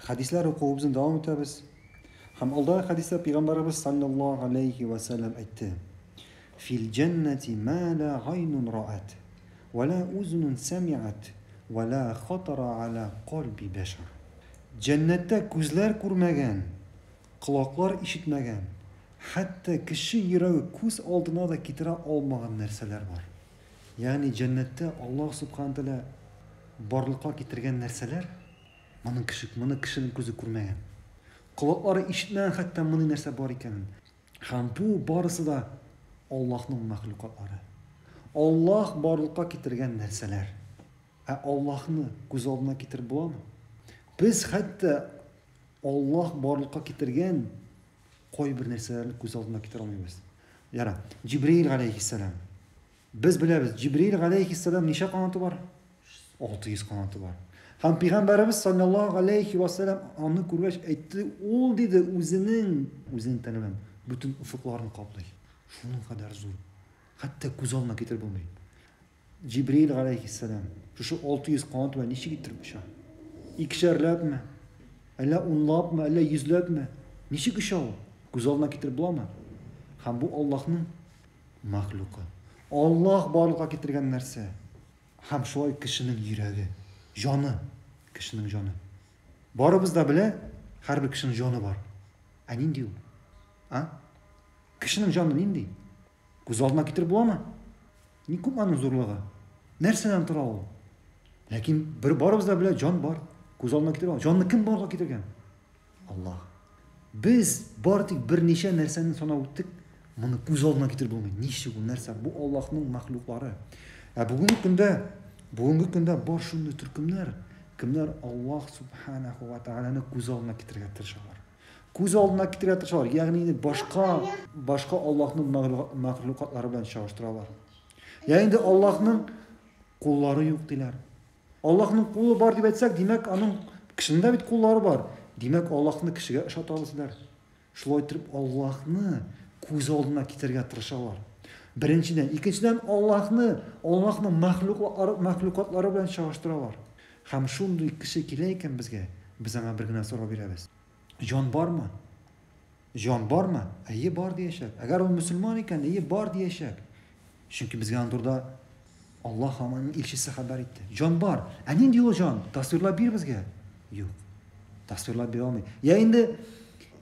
Хәдисләр укуыбызны дәвам итәбез. Һәм алдагы хәдистә пәйгамбәребез саллаллаһу алейхи ва сәлләм әйтте: Фил җәннәти ма ла гайнун раат, ва ла узунун сәмиат, ва ла хатара аля кальби бәшар. Җәннәттә күзләр күрмәгән, колаклар ишетмәгән, хәтта кеше йөрәге күз алдына да китерә алмаган нәрсәләр бар. Ягъни җәннәттә Аллаһ субхана тәгалә барлыкка китергән нәрсәләр, моның кеше, моны кешенең күзе күрмәгән. Колаклары ишетмәгән хәтта мондый нәрсә бар икәнен. Һәм бу барысы да Аллаһның мәхлукатлары. Аллаһ барлыкка китергән нәрсәләр. Ә Аллаһны күз алдына китереп буламы? Без хәтта Аллаһ барлыкка китергән кайбер нәрсәләрне күз алдына китерә алмыйбыз. Яра, Җибриил галәйһиссәлам. Без беләбез, Җибриил галәйһиссәлам ничә канаты бар? 600 канаты бар. Һәм пәйгамбәребез саллаллаһу алейхи ва саллям аны күргәч әйтте, ул диде үзенең үзенең тәне белән бөтен офыкларны каплый. Шуның кадәр зур. Хәтта күз алдына китереп булмый. Җибриил галәйһиссәлам шушы 600 канат белән ничек иттереп оча? Икешәрләпме? Әллә унлапмы, әллә йөзләпме? Ничек оча ул? Күз алдына китереп буламы? Һәм бу Аллаһның мәхлукы. Аллаһ барлыкка китергән нәрсә. Һәм шулай кешенең йөрәге, җаны, кешенең җаны. Барыбыз да белә, һәрбер кешенең җаны бар. Ә нинди ул? А? Кешенең җаны нинди? Күз алдына китереп буламы? Ни күп аның зурлыгы? Нәрсәдән тора ул? Ләкин бер барыбыз да белә, җан бар. Күз алдына китереп була. Җанны кем барлыкка китергән? Аллаһ. Без бары тик берничә нәрсәне санап үттек, моны күз алдына китереп булмый. Ничек ул нәрсә? Бу Аллаһның мәхлуклары. Ә бүгенге көндә, бүгенге көндә бар шундый төркемнәр, кемнәр Аллаһ субханаху ва тааляны күз алдына китерергә тырышалар. Күз алдына китерергә тырышалар, ягъни инде башка башка Аллаһның мәхлукатлары белән чагыштыралар. Я инде Аллаһның куллары юк диләр. Аллаһның кулы бар дип әйтсәк, димәк, аның кешенең дә бит куллары бар. Димәк, Аллаһны кешегә ошатабыз диләр. Шулай итеп, Аллаһны күз алдына китерергә тырышалар. Беренчедән, икенчедән, Аллаһны Аллаһның мәхлуклары мәхлукатлары белән чагыштыралар. Һәм шундый кеше килә икән безгә, без аңа бер генә сорау бирәбез. Җан бармы? Җан бармы? Әйе, бар диячәк. Әгәр ул мөселман икән, әйе, бар диячәк. Чөнки безгә аның турында Аллаһ һәм аның илчесе хәбәр итте. Җан бар. Ә нинди ул җан? Тасвирлап бир безгә. Юк. Тасвирлап бирә алмый. Я инде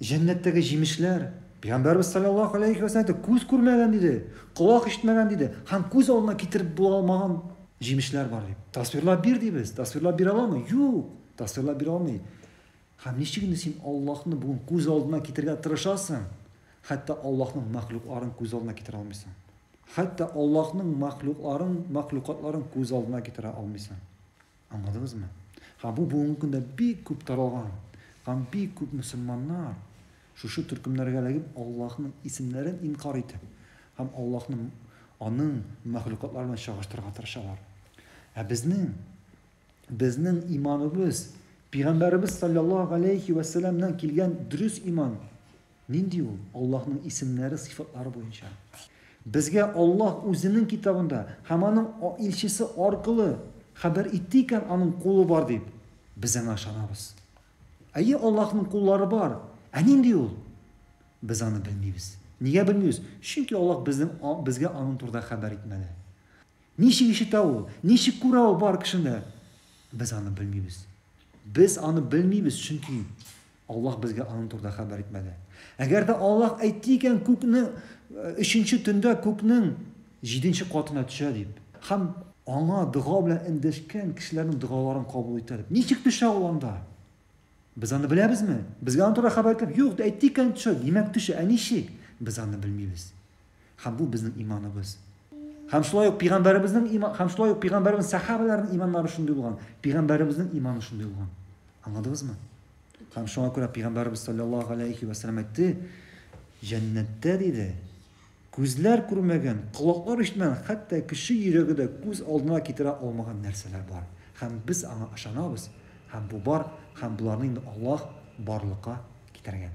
җәннәттәге җимешләр. Пәйгамбәрбез саллаллаһу алейхи ва сәлләм күз күрмәгән диде, колак ишетмәгән диде һәм күз алдына китереп була алмаган җимешләр бар дип. Тасвирлап бир дибез. Тасвирлап бирә аламы? Юк. Тасвирлап бирә алмый. Һәм ничек инде син Аллаһны бүген күз алдына китерергә тырышасың, хәтта Аллаһның мәхлукларын күз алдына китерә алмыйсың. Хәтта Аллаһның мәхлукларын, мәхлукатларын күз алдына китерә алмыйсың. Аңладыгызмы? Һәм бу бүгенге көндә бик күп таралган. Һәм бик күп мөселманнар шушы төркемнәргә эләгеп Аллаһның исемнәрен инкар итеп һәм Аллаһны аның мәхлукатлары белән чагыштырырга тырышалар. Ә безнең Безнең иманыбыз, Пәйгамбәребез салләллаһу галәйһи вә сәлләмнән килгән дөрес иман нинди ул? Аллаһның исемнәре, сыйфатлары буенча. Безгә Аллаһ үзенең китабында һәм аның илчесе аркылы хәбәр итте икән, аның кулы бар дип, без аңа ышанабыз. Әйе, Аллаһның куллары бар. Ә нинди ул? Без аны белмибез. Нигә белмибез? Чөнки Аллаһ безнең безгә аның турында хәбәр итмәде. Ничек ишетә ул? Ничек күрә ул бар кешене? Без аны белмибез. Без аны белмибез, чөнки Аллаһ безгә аның турында хәбәр итмәде. Әгәр дә Аллаһ әйтте икән, күкне өченче төндә күкнең җиденче катына төшә дип, һәм аңа дога белән эндәшкән кешеләрнең догаларын кабул итә дип. Ничек төшә ул анда? Без аны беләбезме? Безгә аның турында хәбәр ителеп, юк, әйтте икән төшә, димәк төшә. Ә ничек? Без аны белмибез. Һәм бу безнең иманыбыз. Һәм шулай ук пәйгамбәребезнең иман, һәм шулай ук пәйгамбәребез сахабаларының иманнары шундый булган. Пәйгамбәребезнең иманы шундый булган. Аңладыгызмы? Һәм шуңа күрә пәйгамбәребез саллаллаһу алейхи ва саллям әйтте, җәннәттә диде, күзләр күрмәгән, колаклар ишетмәгән, хәтта кеше йөрәге дә күз алдына китерә алмаган нәрсәләр бар. Һәм без аңа ышанабыз, һәм бу бар, һәм боларны инде Аллаһ барлыкка китергән.